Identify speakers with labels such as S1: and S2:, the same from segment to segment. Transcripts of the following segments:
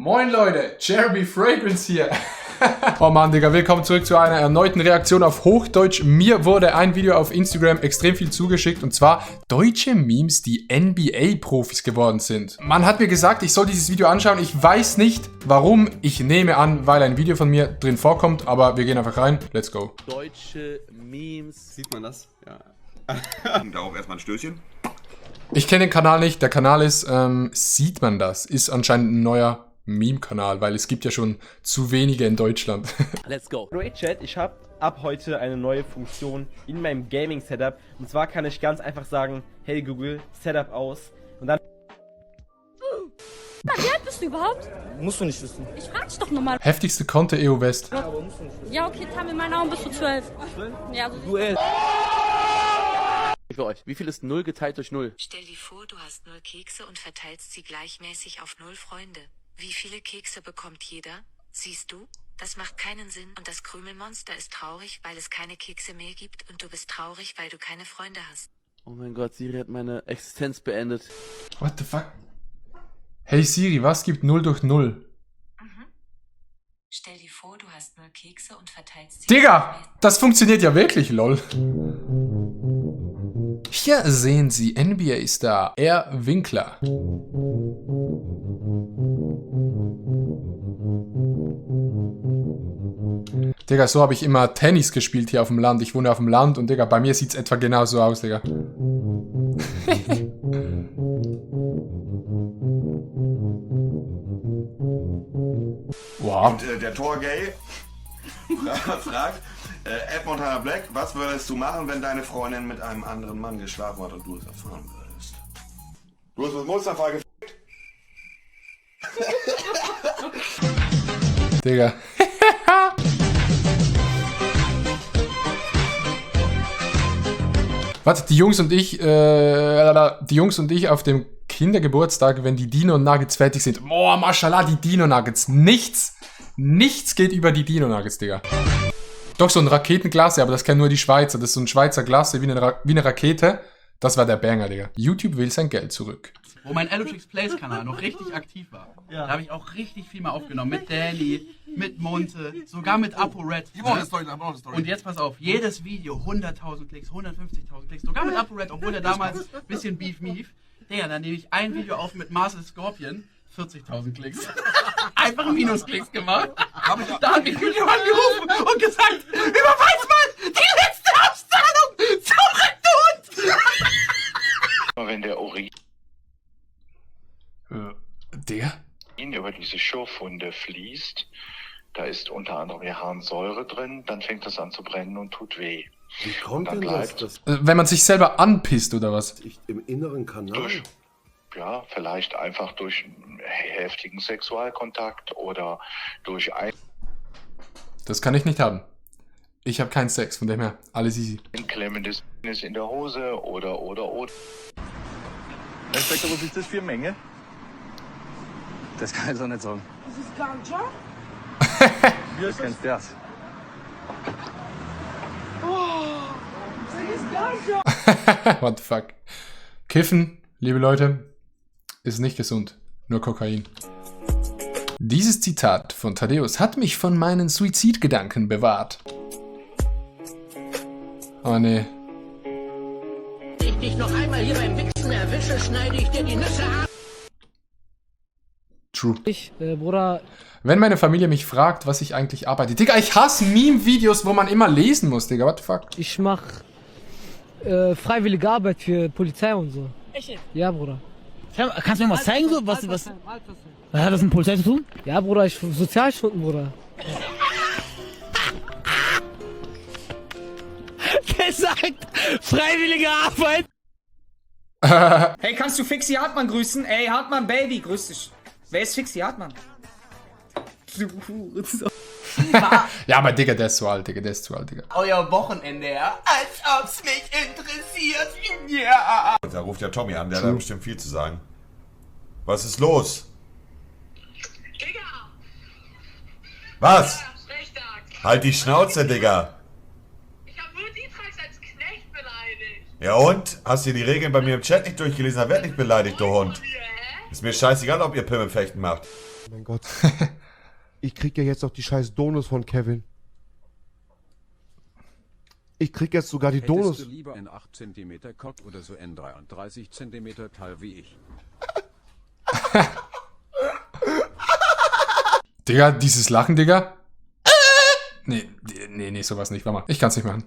S1: Moin Leute, Jeremy Fragrance hier. Oh Mann, Digga, willkommen zurück zu einer erneuten Reaktion auf Hochdeutsch. Mir wurde ein Video auf Instagram extrem viel zugeschickt und zwar deutsche Memes, die NBA-Profis geworden sind. Man hat mir gesagt, ich soll dieses Video anschauen. Ich weiß nicht, warum. Ich nehme an, weil ein Video von mir drin vorkommt, aber wir gehen einfach rein. Let's go.
S2: Deutsche Memes.
S3: Sieht man das? Ja. Da auch erstmal ein Stößchen.
S1: Ich kenne den Kanal nicht. Der Kanal ist, sieht man das? Ist anscheinend ein neuer Meme-Kanal, weil es gibt ja schon zu wenige in Deutschland.
S2: Let's go.
S4: Hallo Chat, ich habe ab heute eine neue Funktion in meinem Gaming-Setup. Und zwar kann ich ganz einfach sagen, hey Google, Setup aus. Und dann...
S5: Wie alt bist du überhaupt?
S6: Musst du nicht wissen.
S5: Ich frag dich doch nochmal.
S1: Heftigste Konter EU West.
S5: Ja, okay, Tam, in meinen Augen bist du 12. Ja, so
S6: Duell.
S2: Für euch. Wie viel ist 0 geteilt durch 0?
S7: Stell dir vor, du hast 0 Kekse und verteilst sie gleichmäßig auf 0 Freunde. Wie viele Kekse bekommt jeder? Siehst du? Das macht keinen Sinn und das Krümelmonster ist traurig, weil es keine Kekse mehr gibt und du bist traurig, weil du keine Freunde hast.
S2: Oh mein Gott, Siri hat meine Existenz beendet.
S1: What the fuck? Hey Siri, was gibt 0 durch 0?
S7: Stell dir vor, du hast 0 Kekse und verteilst sie...
S1: Digga, das funktioniert ja wirklich, lol. Hier sehen Sie NBA-Star R. Winkler. Digga, so habe ich immer Tennis gespielt hier auf dem Land. Ich wohne auf dem Land und Digga, bei mir sieht es etwa genau so aus, Digga. Wow.
S3: Und der Torgay fragt, Ed Montana Black, was würdest du machen, wenn deine Freundin mit einem anderen Mann geschlafen hat und du es erfahren würdest? Du hast mit Mustafa gefickt.
S1: Digga. Warte, die Jungs und ich auf dem Kindergeburtstag, wenn die Dino-Nuggets fertig sind. Boah, Mashallah, die Dino-Nuggets. Nichts geht über die Dino-Nuggets, Digga. Doch, so ein Raketenglas, aber das kennen nur die Schweizer. Das ist so ein Schweizer Glas, wie eine Rakete. Das war der Banger, Digga. YouTube will sein Geld zurück.
S8: Wo mein Elotrix Plays Kanal noch richtig aktiv war. Ja. Da habe ich auch richtig viel mal aufgenommen. Mit Danny, mit Monte, sogar mit ApoRed. Und jetzt pass auf, jedes Video 100.000 Klicks, 150.000 Klicks. Sogar mit ApoRed, obwohl er damals ein bisschen Beef. Digga, dann nehme ich ein Video auf mit Marcel Scorpion. 40.000 Klicks. Einfach Minusklicks gemacht. Da hat mich Video angerufen und gesagt, überweis mal die letzte Abzahlung zurück zu uns.
S9: Wenn der Urin
S1: Der?
S9: über diese Schürfwunde fließt, da ist unter anderem ja Harnsäure drin, dann fängt das an zu brennen und tut weh.
S10: Wie kommt denn das?
S1: Wenn man sich selber anpisst, oder was?
S10: Im inneren Kanal?
S9: Ja, vielleicht einfach durch einen heftigen Sexualkontakt oder durch ein
S1: Das kann ich nicht haben. Ich habe keinen Sex, von dem her alles easy.
S9: klemmendes Penis in der Hose oder.
S6: Respekt, was ist das für eine Menge?
S11: Das kann ich so nicht sagen.
S5: Das ist Ganja?
S6: Wie ist
S11: Kennst du das?
S5: Das ist Ganja!
S1: What the fuck? Kiffen, liebe Leute, ist nicht gesund. Nur Kokain. Dieses Zitat von Thaddeus hat mich von meinen Suizidgedanken bewahrt. Oh nee.
S12: Wenn ich dich noch einmal hier beim Wichsen erwische, schneide ich dir die Nüsse ab.
S1: True.
S6: Bruder,
S1: Wenn meine Familie mich fragt, was ich eigentlich arbeite. Digga, ich hasse Meme-Videos, wo man immer lesen muss, Digga. What the fuck?
S6: ich mach freiwillige Arbeit für Polizei und so.
S5: Echt?
S6: Ja, Bruder.
S12: Kannst du mir was zeigen? So? Was hat das mit Polizei zu tun?
S6: Ja, Bruder, ich Sozialstunden, Bruder.
S12: Der sagt, freiwillige Arbeit.
S13: Hey, kannst du Fixi Hartmann grüßen? Ey, Hartmann Baby, grüß dich. Wer ist Fixi Hartmann?
S1: Ja, aber Digga, der ist zu alt, Digga.
S8: Euer Wochenende, ja? Als ob's mich interessiert. Ja.
S3: Da ruft ja Tommy an, der hat da bestimmt viel zu sagen. Was ist los?
S7: Digga!
S3: Was?
S7: Schlechtag!
S3: Halt die Schnauze, Digga.
S7: Ich hab nur Dietrax als Knecht beleidigt.
S3: Ja und? Hast du die Regeln bei mir im Chat nicht durchgelesen? Da werd nicht beleidigt, du Hund.
S7: Hier, hä?
S3: Ist mir scheißegal, ob ihr Pimmelfechten macht.
S14: Oh mein Gott. Ich krieg ja jetzt noch die scheiß Donuts von Kevin. Ich krieg jetzt sogar die Donuts.
S15: Hättest du lieber einen 8 cm Cock oder so ein 33 cm Teil wie ich?
S1: Digga, dieses Lachen, Digga. Nee, sowas nicht. Warte mal, ich kann's nicht machen.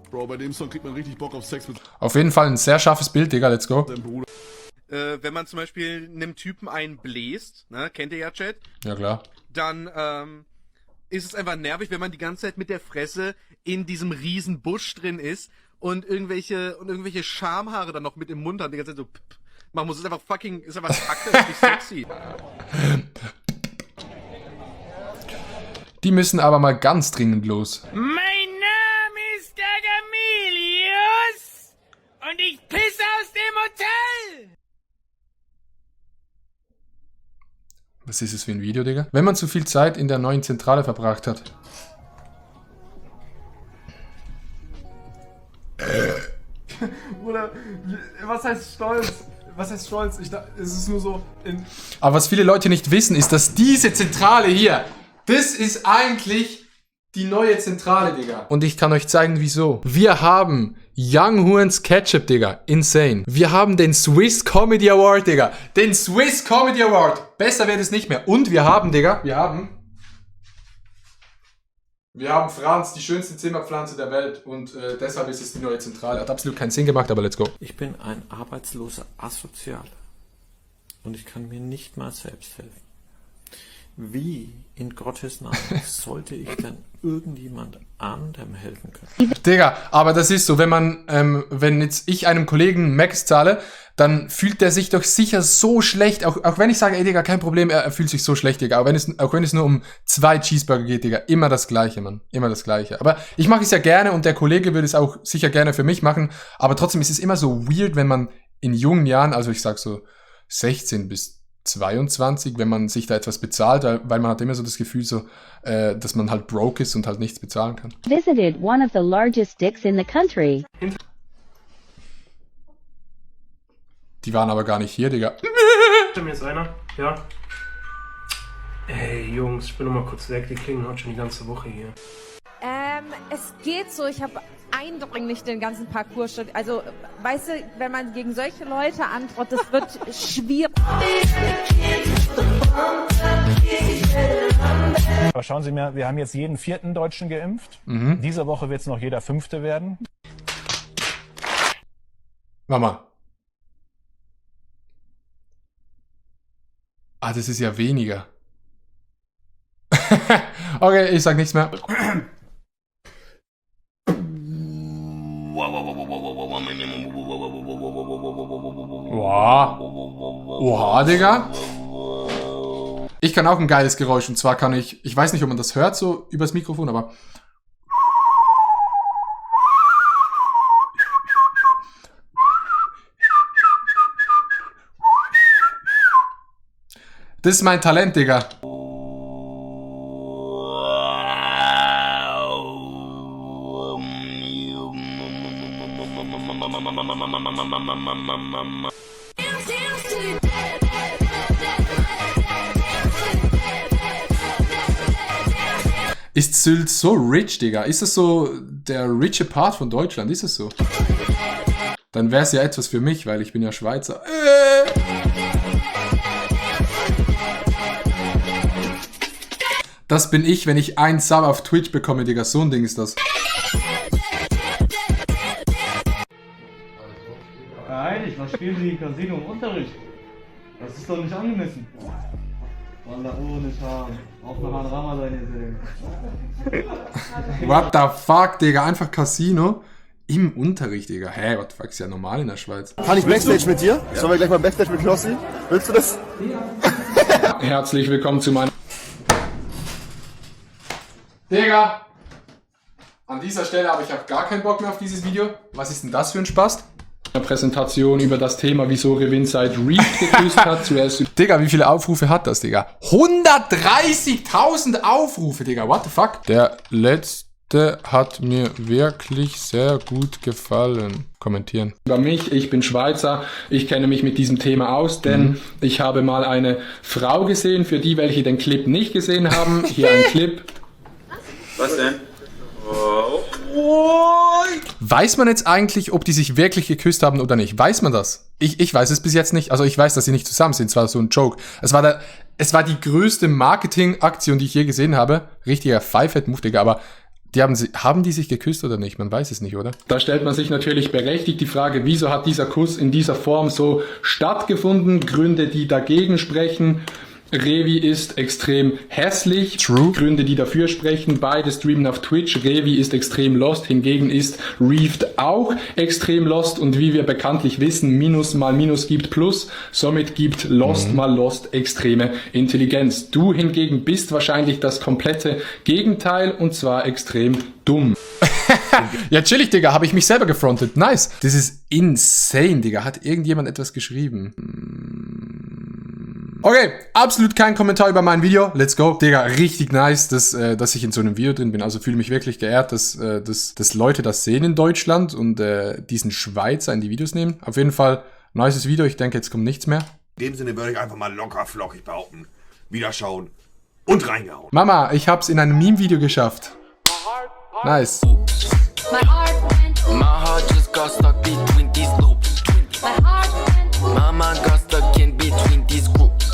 S16: Bro, bei dem Song kriegt man richtig Bock auf Sex mit
S1: Auf jeden Fall ein sehr scharfes Bild, Digga, let's go.
S16: seinem Bruder.
S17: Wenn man zum Beispiel einem Typen einen bläst, ne, kennt ihr ja, Chat?
S1: Ja, klar.
S17: Dann, ist es einfach nervig, wenn man die ganze Zeit mit der Fresse in diesem riesen Busch drin ist und irgendwelche Schamhaare dann noch mit im Mund haben, die ganze Zeit so machen muss. Ist einfach kacke, ist nicht sexy.
S1: Die müssen aber mal ganz dringend los.
S12: Mein Name ist Dagamilius und ich pisse aus dem Hotel.
S1: Was ist es für ein Video, Digga? Wenn man zu viel Zeit in der neuen Zentrale verbracht hat.
S18: Bruder, was heißt stolz? Was heißt stolz? Es ist nur so in...
S1: Aber was viele Leute nicht wissen, ist, dass diese Zentrale hier, das ist eigentlich die neue Zentrale, Digga. Und ich kann euch zeigen, wieso. Wir haben Young Horns Ketchup, Digga. Insane. Wir haben den Swiss Comedy Award, Digga. Den Swiss Comedy Award. Besser wird es nicht mehr. Und wir haben, Digga, wir haben Franz, die schönste Zimmerpflanze der Welt. Und deshalb ist es die neue Zentrale. Hat absolut keinen Sinn gemacht, aber let's go.
S19: Ich bin ein arbeitsloser Asozialer. Und ich kann mir nicht mal selbst helfen. Wie in Gottes Namen sollte ich denn irgendjemand anderem helfen können?
S1: Digga, aber das ist so, wenn jetzt ich einem Kollegen Max zahle, dann fühlt der sich doch sicher so schlecht, auch wenn ich sage, ey Digga, kein Problem, er fühlt sich so schlecht, Digga, auch wenn es nur um 2 Cheeseburger geht, Digga, immer das Gleiche, Mann, immer das Gleiche. Aber ich mache es ja gerne und der Kollege würde es auch sicher gerne für mich machen, aber trotzdem ist es immer so weird, wenn man in jungen Jahren, also ich sag so 16 bis 22, wenn man sich da etwas bezahlt, weil man hat immer so das Gefühl so, dass man halt broke ist und halt nichts bezahlen kann.
S20: Visited one of the largest dicks in the country.
S1: Die waren aber gar nicht hier, Digga.
S21: Mir ist einer, ja. Ey, Jungs, ich bin noch mal kurz weg, die klingen heute schon die ganze Woche hier.
S22: Es geht so, ich habe eindringlich den ganzen Parcours schon, also, weißt du, wenn man gegen solche Leute antwortet, das wird schwierig.
S23: Aber schauen Sie mal, wir haben jetzt jeden 4. Deutschen geimpft. Diese Woche wird es noch jeder 5. werden.
S1: Mama. Ah, das ist ja weniger. Okay, ich sag nichts mehr. Wow. Oha, Digga. Ich kann auch ein geiles Geräusch und zwar kann ich weiß nicht, ob man das hört so übers Mikrofon, aber das ist mein Talent, Digga. Ist Sylt so rich, Digga? Ist das so der riche Part von Deutschland? Ist es so? Dann wäre es ja etwas für mich, weil ich bin ja Schweizer. Das bin ich, wenn ich einen Sub auf Twitch bekomme, Digga. So ein Ding ist das.
S24: Eigentlich, was spielen Sie Casino im Unterricht? Das ist doch nicht angemessen. Wallah, ohne Scham. Auch noch an Ramadan gesehen.
S1: What the fuck, Digga? Einfach Casino im Unterricht, Digga. Hä, what the fuck, ist ja normal in der Schweiz.
S14: Kann ich Backstage mit dir? Sollen wir gleich mal Backstage mit Knossi? Willst du das?
S1: Herzlich willkommen zu meinem... Digga! An dieser Stelle habe ich auch gar keinen Bock mehr auf dieses Video. Was ist denn das für ein Spaß? Eine Präsentation über das Thema, wieso Revinside Reef gegrüßt hat. Zuerst. Digga, wie viele Aufrufe hat das, Digga? 130.000 Aufrufe, Digga. What the fuck? Der letzte hat mir wirklich sehr gut gefallen. Kommentieren. Über mich, ich bin Schweizer, ich kenne mich mit diesem Thema aus, denn ich habe mal eine Frau gesehen, für die, welche den Clip nicht gesehen haben. Hier ein Clip.
S2: Was denn?
S1: Weiß man jetzt eigentlich, ob die sich wirklich geküsst haben oder nicht? Weiß man das? Ich weiß es bis jetzt nicht. Also ich weiß, dass sie nicht zusammen sind. Es war so ein Joke. Es war die größte Marketingaktion, die ich je gesehen habe. Richtiger Five-Head-Move, Digga. Aber haben die sich geküsst oder nicht? Man weiß es nicht, oder? Da stellt man sich natürlich berechtigt die Frage, wieso hat dieser Kuss in dieser Form so stattgefunden? Gründe, die dagegen sprechen. Revi ist extrem hässlich. True. Gründe, die dafür sprechen. Beide streamen auf Twitch. Revi ist extrem lost. Hingegen ist Reeved auch extrem lost. Und wie wir bekanntlich wissen, Minus mal Minus gibt Plus. Somit gibt Lost mal Lost extreme Intelligenz. Du hingegen bist wahrscheinlich das komplette Gegenteil. Und zwar extrem dumm. Ja, chillig, Digga. Habe ich mich selber gefrontet. Nice. Das ist insane, Digga. Hat irgendjemand etwas geschrieben? Okay, absolut kein Kommentar über mein Video. Let's go. Digga, richtig nice, dass ich in so einem Video drin bin. Also fühle mich wirklich geehrt, dass Leute das sehen in Deutschland und diesen Schweizer in die Videos nehmen. Auf jeden Fall, nices Video. Ich denke, jetzt kommt nichts mehr.
S3: In dem Sinne würde ich einfach mal locker flockig behaupten. Wieder schauen und reingehauen.
S1: Mama, ich hab's in einem Meme-Video geschafft. Nice.
S4: My heart just got stuck between these loops. My heart went. Mama got